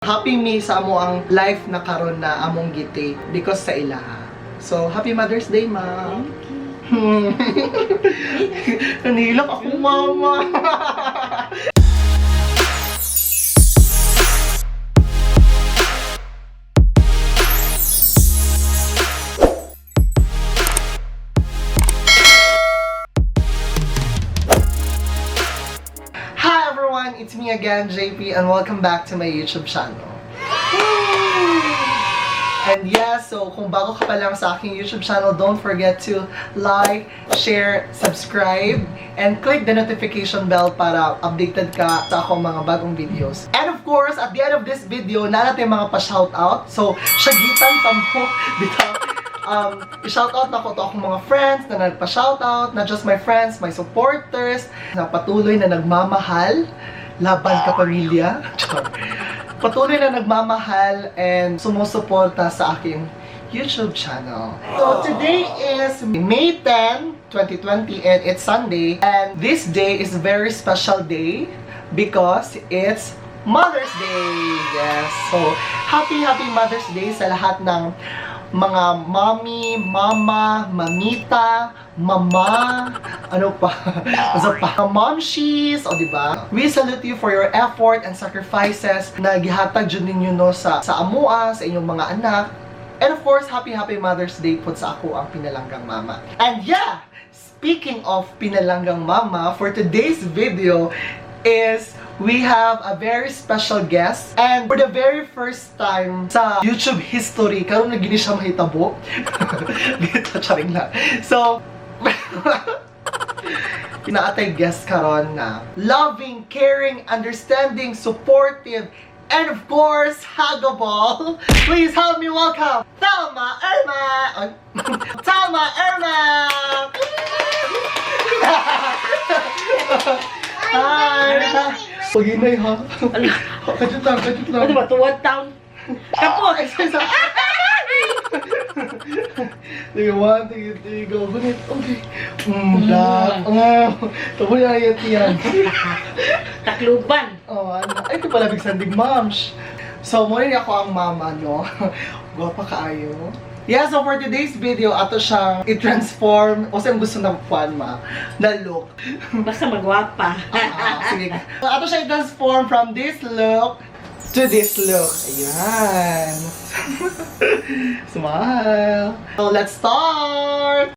Happy me sa amo ang life na karon na among gi-take because sa ilaha. So, happy Mother's Day, ma. Thank you. Nanilak ako, mama. Hi everyone, it's me again, JP, and welcome back to my YouTube channel. And yeah, so kung bago ka pa lang sa aking YouTube channel, don't forget to like, share, subscribe, and click the notification bell para updated ka sa akong mga bagong videos. And of course, at the end of this video, naa natin mga pa-shoutout. So, syagitan tamo dito. I-shoutout na ko to akong mga friends na nagpa-shoutout, not just my friends, my supporters, na patuloy na nagmamahal, laban ka pamilya. Char. Patuloy na nagmamahal and sumusuporta sa aking YouTube channel. So today is May 10, 2020, and it's Sunday. And this day is a very special day because it's Mother's Day! Yes! So, happy, happy Mother's Day sa lahat ng mga mommy, mama, mamita, mama, ano pa, ano pa, momshies, o, di ba? We salute you for your effort and sacrifices na gihatag jud ninyo, no, sa amua, sa inyong mga anak. And of course, happy, happy Mother's Day po sa ako ang pinalanggang mama. And yeah, speaking of pinalanggang mama, for today's video is we have a very special guest, and for the very first time sa YouTube history karon na gini siya mahitabo dito, charing lang. So pinaatay guest karon na loving, caring, understanding, supportive, and of course, huggable. Please help me welcome Thelma Irma! Ay, Thelma Irma! Hi! Paginay ha? Kajut lang, kajut lang. Ano ba? Tuwad town. Kapot! Ay, sorry, sorry. Sige, one, two, three, go. Gunit, okay. Black. Tabo na yan yan. Takluban. Oh, ano. Ay, ito pala big sandig, moms. So, muna niya ako ang mama, no? Gwapa kaayo. Yeah, so for today's video, ato siyang i-transform, o sa gusto na puan, ma, na look. Basta magwapa. Ah, sige. So, ato siya i-transform from this look to this look. Ayan. Smile. So, let's start!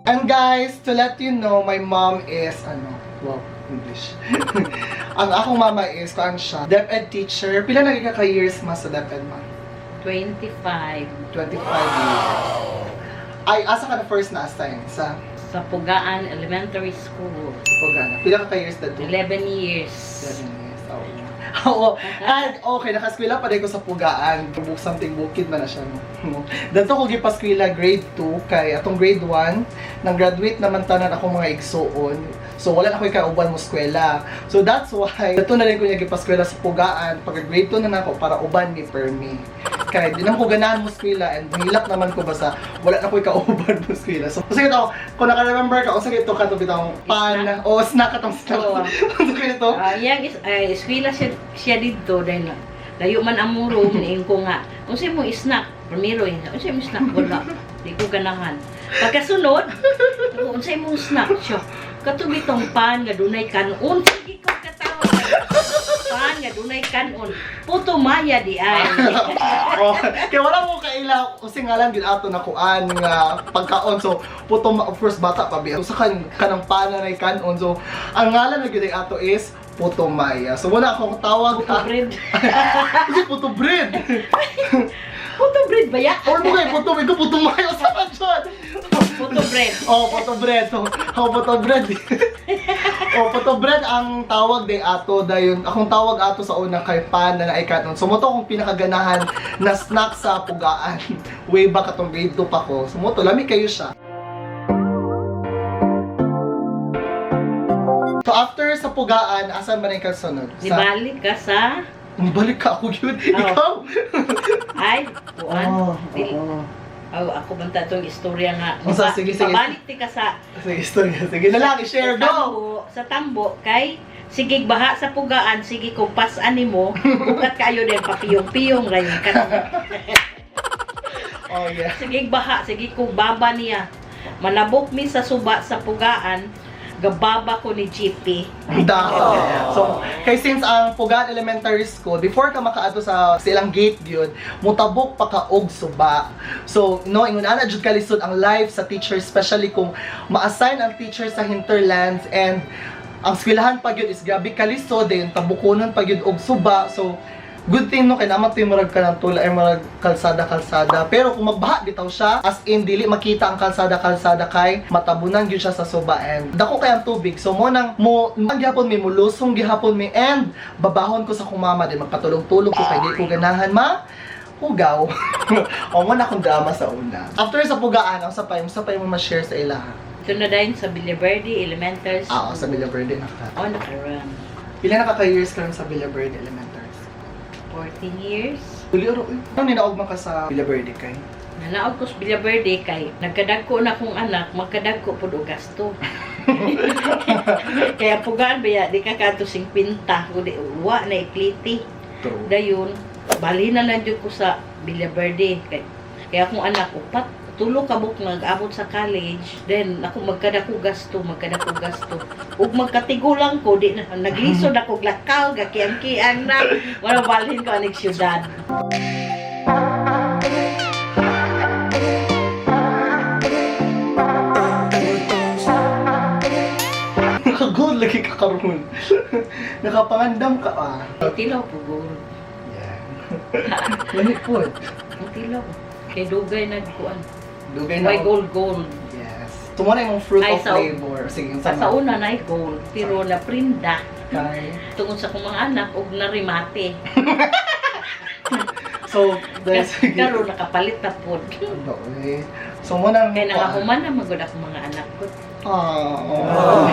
And guys, to let you know, my mom is, ano, wow, English. Ang akong mama is, kuan siya, DepEd teacher. Pila na ka years ma sa DepEd, ma? 25. 25 years. Ay, asa ka na first na assign? Sa Sa Pugaan Elementary School. Pugana. Pila ka years na 11 years. 7 years. Oo. Oo. And okay, nakaskwela pa din ko sa Pugaan. Something bukid man na siya. No? Danto ko gipaskwela grade 2 kay atong grade 1 nang graduate naman tanan ako mga igsuon. So wala na ko'y kauban mo eskwela. So that's why dato na rin ko niya gipaskwela sa Pugaan pag grade 2 na nako para uban ni permi. Kay di naman ko ganahan mo eskwela and hilak naman ko basta wala na ko'y kauban mo eskwela. So sige to, kung naka-remember ka, usa kito kato bitong pan o snack katong snack. Oo. Usa kito. Ah, yang is ay, eskwela siya, siya didto dahil layo man ang room niing ko nga. Unsa imong snack? Primero, unsa imong snack? Wala. Di ko ganahan. Pagkasunod, ako, unsa imong snack siya? Katong bitong pan nga dunay kanon. Sige ko katawa. Pan nga dunay kanon. Puto maya di ay. Oh, kaya wala mo kaila kasi nga lang gid ato na kuan nga pagkaon, so puto of course bata pa biya. So sa kan kanang pana na kanon, so ang ngalan na gid ato is Puto Maya. So wala akong tawag. Puto bread. Kasi puto bread. Puto bread ba ya? Or mo kay puto, ikaw puto maya sa man siya. Puto bread. Oh, puto bread. So, oh, puto bread. Oh, puto bread ang tawag day ato dayon. Akong tawag ato sa una kay pan na naikanon. So mo to akong pinakaganahan na snack sa Pugaan. Way back atong grade 2 pa ko. So mo to lami kayo siya. So after sa Pugaan, asan man ang kasunod? Sa Nibalik ka sa Nibalik ka ako yun. Oo. Ikaw. Ay, kuan. Oo, Dili- oo. Oh, ako banta itong istorya nga. Unsa? Sige, sige. Pabalik ti ka sa Sige, istorya. Sige na lang, i-share, sa go! Tambo kay sige baha sa pugaan, sige kung pasan nimo, ugat kayo din papiyong-piyong rayon ka. Oh, yeah. Sige baha, sige kung baba niya. Manabok mi sa suba sa pugaan, gababa ko ni GP. Da. So, kay since ang Pugaan Elementary School, before ka makaadto sa silang gate gyud, mutabok pa ka og suba. So, no, ingon ana jud kalisod ang life sa teacher, especially kung ma-assign ang teacher sa hinterlands and ang eskwelahan pa gyud is grabe kalisod, then tabukonon pa gyud og suba. So, good thing no kay naman to'y murag ka ng tula ay murag kalsada kalsada, pero kung magbaha bitaw siya, as in dili makita ang kalsada kalsada kay matabunan gyud siya sa suba and dako kay ang tubig. So mo nang mo ang gihapon mi, mulusong gihapon mi and babahon ko sa akong mama din, magpatulong-tulong ko kay di ko ganahan ma hugaw. O mo na akong drama sa una. After sa pugaan, ang sa pay mo ma-share sa ilaha? Ito na dahil sa Villaverde Elementary School. Ah, oh, sa Villaverde na ka. Oh, nakaroon. Pila na ka years karon sa Villaverde Elementary School? 14 years. Uli ro. Ano ninaog man ka sa Villaverde kay? Nanaog ko sa Villaverde kay nagkadagko na akong anak, magkadagko pud og gasto. Kaya pugaan ba di ka kadto 50, kundi wa na ikliti. True. Dayon, bali na lang jud ko sa Villaverde kay kaya akong anak upat tulo ka buok nag-abot sa college, then ako magkadako gasto, magkadako gasto, ug magkatigulang ko, di na naglisod ako lakaw, gakiang-kiang na, wala balhin ko aning syudad. Nakagood lagi ka karon. Nakapangandam ka ah. Tilaw po guro. Yeah. Lami po. Ang tilaw. Kay dugay nagkuan. Dugay na. May gold gold. Yes. Tumo na yung fruit Ay, of labor. Sige, yung Sa una na gold, pero naprinda Kay. tungod sa akong mga anak og narimate. So, dahil sige. Karon nakapalit na pod. Ano, eh. So, mo nang Kay nakahuman na magud akong mga anak ko. Ah.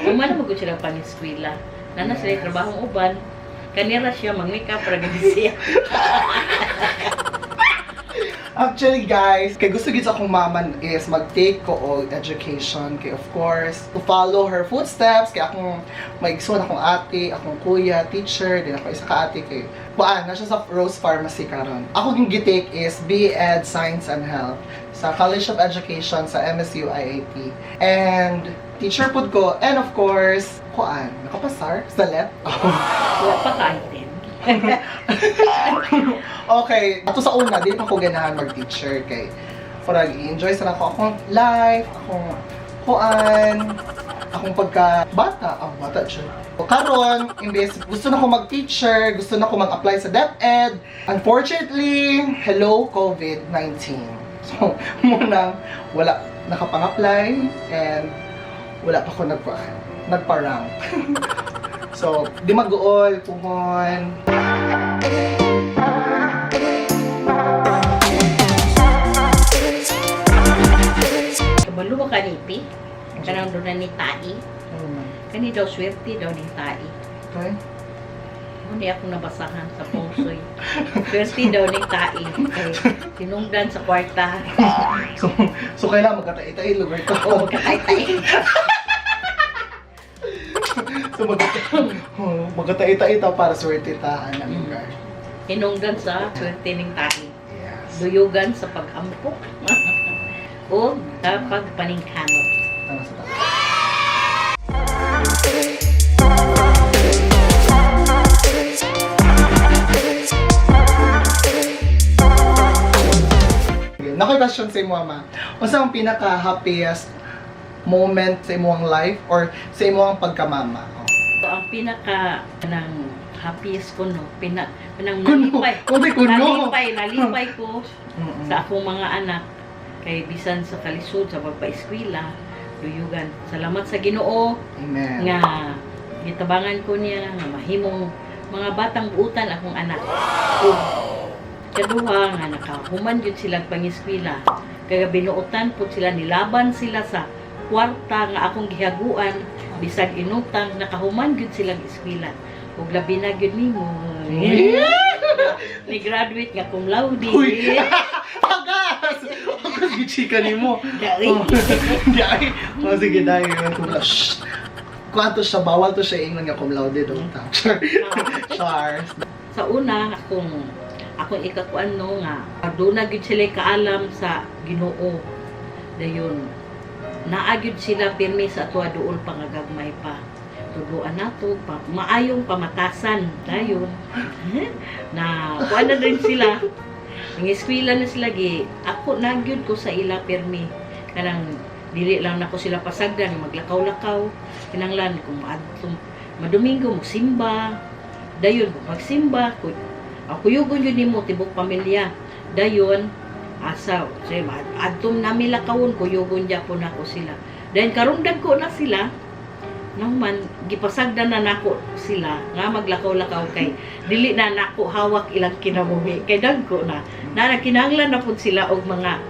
Human na magud sila pang-eskwela. Nana sila trabahong uban. Kanira siya mag-makeup ra gid siya. Actually, guys, kay gusto gid sa akong mama is mag-take ko og education kay, of course, to follow her footsteps, kay akong maigsoon, akong ate, akong kuya, teacher, din ako isa ka ate kay kuan na siya sa Rose Pharmacy karon. Ako ging gi-take is B.Ed Science and Health sa College of Education sa MSU IAT. And teacher pud ko and, of course, kuan, nakapasar sa LET. Wa pa ka item. Okay, ato sa una, di pa ko ganahan mag-teacher kay parang i-enjoy sa ako akong life, akong kuan, akong pagka bata, ang bata siya. O karon, imbes gusto na ko mag-teacher, gusto na ko mag-apply sa DepEd. Unfortunately, hello COVID-19. So, munang wala nakapang-apply and wala pa ko nagkuan, nagpa-rank. So, di mag-uol, puhon. Kabalo ba ka ni Pi? Kanang doon na ni Tai. Ano man? Kani daw swerte daw ni Tai. Okay. Muna akong nabasahan sa pungsoy. Swerte daw ni Tai. Kay tinungdan sa kwarta. So kailangan magkatay-tay lugar ko. O magkatay-tay. So magkatay-tay ta para swerte ta ana lugar. Tinungdan sa swerte ning Tai. Yes. Duyugan sa pag-ampok. O sa pagpaningkamot. Tama sa tama. Nakoy question sa imo, ma. Unsa ang pinaka happiest moment sa imong life or sa imong pagkamama? Oh. So, ang pinaka ng happiest ko no, pina, nang Kuno. nalipay, Kundi kuno. nalipay ko sa akong mga anak kay bisan sa kalisod sa pagpaeskwela, duyugan. Salamat sa Ginoo Amen. nga gitabangan ko niya nga mahimong mga batang buutan akong anak. Ug kaduha nga nakahuman gyud sila pangiskwela. Kaya binuotan pud sila, nilaban sila sa kwarta nga akong gihaguan bisag inutang, nakahuman gyud silang eskwela. Ug labi na gyud nimo. Ni graduate nga cum laude. Uy! Aga! Yes! Ako gichika nimo. Dai. Oh, di ay. Oh, sige, dai. Cum laude. Shh. Kuan to siya, bawal to siya ingon nga cum laude daw ta. Char. Char. Sa una, kung akong ikakuan no nga, doon na gyud sila kaalam sa Ginoo. Dayon, naa gyud sila pirmi sa atoa duol pa nga gagmay pa. Tuduan nato pa, maayong pamatasan dayon. Na kuan na din sila. Ang eskwela na sila gi ako na gyud ko sa ila pirmi. Kanang dili lang nako sila pasagdan maglakaw-lakaw. Kinanglan kung maadto madomingo mo simba. Dayon magsimba ko kuyugon yun nimo tibok pamilya. Dayon asa say adtom nami lakawon, kuyugon gyapon nako sila. Dayon karong dagko na sila naman gipasagdan na nako sila nga maglakaw-lakaw kay dili na nako hawak ilang kinabuhi kay dagko na na kinahanglan na pud sila og mga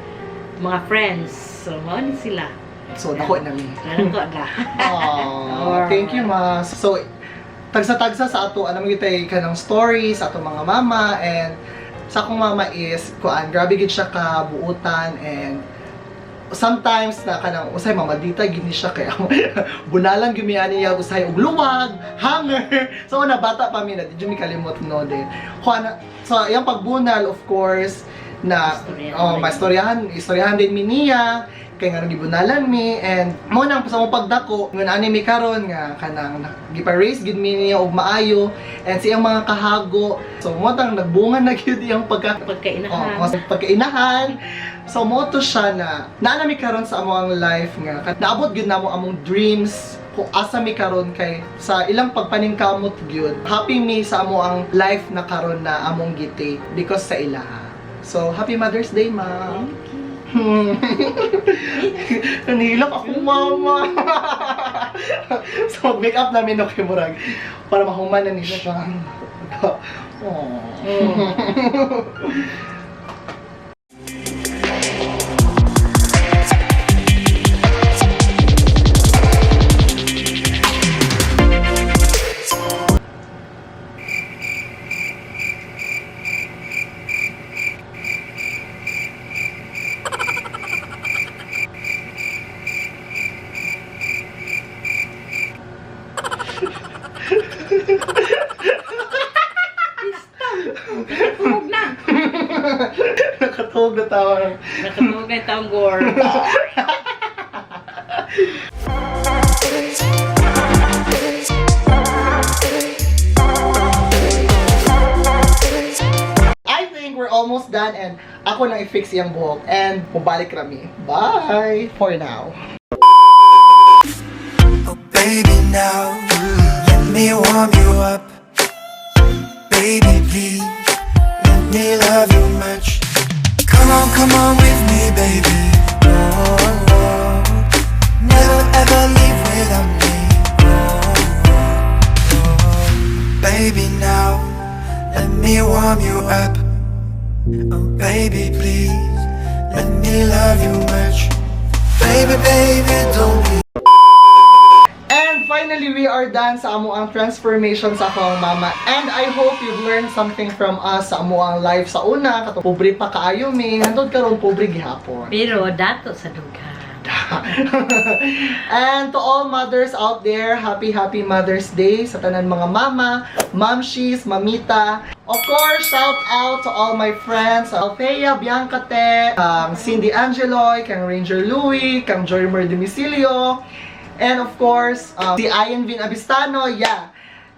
friends, so mao ni sila. So, dako na mi. Dako na. Aww, thank you, ma. So, tagsa-tagsa sa ato, alam mo kita kanang stories sa ato mga mama, and sa akong mama is kuan, grabe gid siya ka buutan, and sometimes na kanang usay mamaldita gid ni siya kay bunalan gyud mi ani niya usay og luwag, hanger. So una bata pa mi na di jud mi kalimot no din. Kuan, so iyang pagbunal, of course, na Istoryahan oh, din. Maistoryahan, istoryahan din mi niya kay nga gibunalan mi, and mo nang sa mong pagdako ngun ani mi karon nga kanang gipa-raise gid mi niya og maayo and siyang mga kahago, so mo tang nagbunga na gyud iyang pagka Pagkainahan. Oo, sa pagkainahan. So mo to siya na naa mi karon sa among life nga naabot gyud namo among dreams kung asa mi karon kay sa ilang pagpaningkamot gyud. Happy mi sa amo ang life na karon na among gi-take because sa ilaha. So happy Mother's Day, ma. Thank you. Nanilak ako, mama. So, make up namin no kay murag para mahuman na ni siya. Aww. Nakatulog na. Nakatuog na tawa. Nakatulog na yung taong gore. I think we're almost done and ako nang i-fix iyang buhok and mubalik rami. Bye for now. Oh, baby, now let me warm you up. Baby, please let me love you much. Come on, come on with me, baby. Oh. Never ever leave without me. Oh. Baby, now let me warm you up. Oh, baby, please let me love you much. Baby, baby, don't be. And finally, we are done sa amuang transformation sa akong mama. And I hope you've learned something from us sa amuang life sa una. Kato, pobre pa kaayo mi. Hantod karon pobre gihapon. Pero dato sa dughan. And to all mothers out there, happy happy Mother's Day sa tanan mga mama, mamshis, mamita. Of course, shout out to all my friends, Althea, Bianca Te, Cindy Angeloy, kang Ranger Louie, kang Joy Domicilio, and of course, si Ian Vin Abistano, yeah.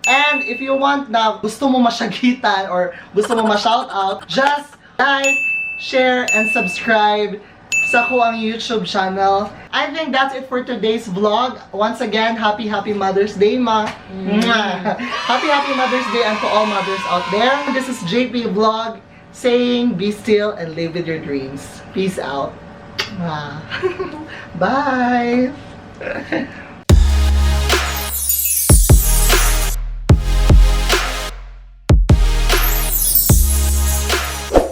And if you want na gusto mo masyagitan or gusto mo ma-shout out, just like, share, and subscribe sa ko ang YouTube channel. I think that's it for today's vlog. Once again, happy happy Mother's Day, ma. Mwah. Happy happy Mother's Day and to all mothers out there. This is JP Vlog saying be still and live with your dreams. Peace out. Mwah. Bye.